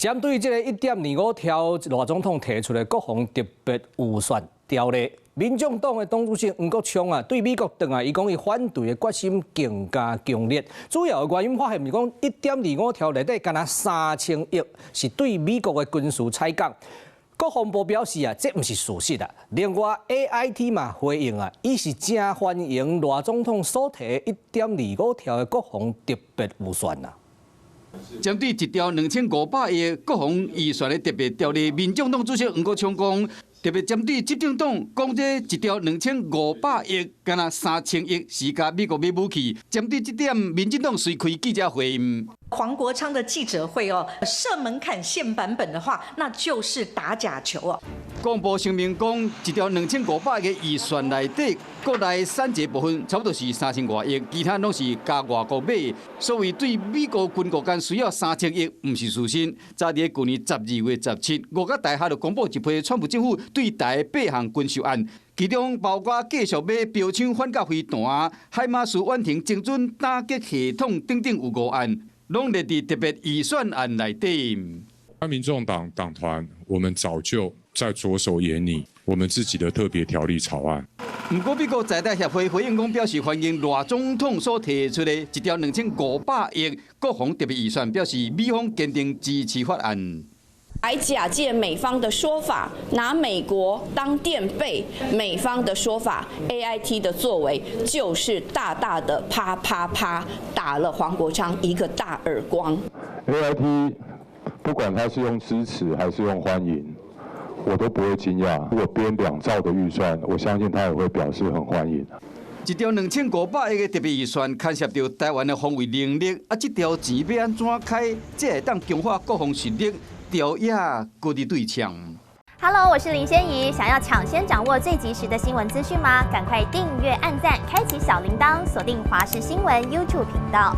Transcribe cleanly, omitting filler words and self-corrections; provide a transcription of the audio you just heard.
針對這个1.25兆賴總統提出的國防特別預算條例，民眾黨的黨主席黃國昌啊，對美國轉來，伊講伊反對的決心更加強烈。主要的原因發現是講1.25兆內底敢若3000億是對美國的軍事採購。國防部表示啊，這毋是事實啊。另外 AIT 嘛回應啊，伊是誠歡迎賴總統所提1.25兆的國防特別預算啊。針對一兆2500億國防預算的特別條例，民眾黨主席黃國昌講，特別針對執政黨講這一兆2500億，敢若3000億是共美國買武器。針對這點，民進黨隨開記者會。黃國昌的記者會哦，設門檻限版本的話，那就是打假球哦。國防部聲明講，一兆2500億預算內底，國內產這部分差不多是3000外億，其他攏是共外國買。所以對美國軍購間需要三千億，毋是事實。早佇舊年12月17，五角大廈就公布一批川普政府對台八項軍售案，其中包括繼續買標槍反甲飛彈、海馬斯遠程精準打擊系統等等有五案，攏列佇特別預算案內底。民眾黨黨團，我們早就在着手研擬我們自己的特別條例草案。毋過，美國在台協會回應講，表示歡迎賴總統所提出的一兆2500億國防特別預算，表示美方堅定支持法案。還假借美方的說法，拿美國當墊背，美方的說法，AIT 的作為就是大大的啪啪啪打了黃國昌一個大耳光。 AIT 不管他是用支持還是用歡迎，我都不會驚訝。如果編2兆的預算，我相信他也會表示很歡迎。一兆2500億的特別預算，牽涉著台灣的防衛能力，啊，這條錢欲按怎開，才會當強化國防實力，朝野閣佇對嗆。 Hello，我是林仙怡，想要搶先掌握最及時的新聞資訊嗎？趕快訂閱、按讚、開啟小鈴鐺，鎖定華視新聞 YouTube 頻道。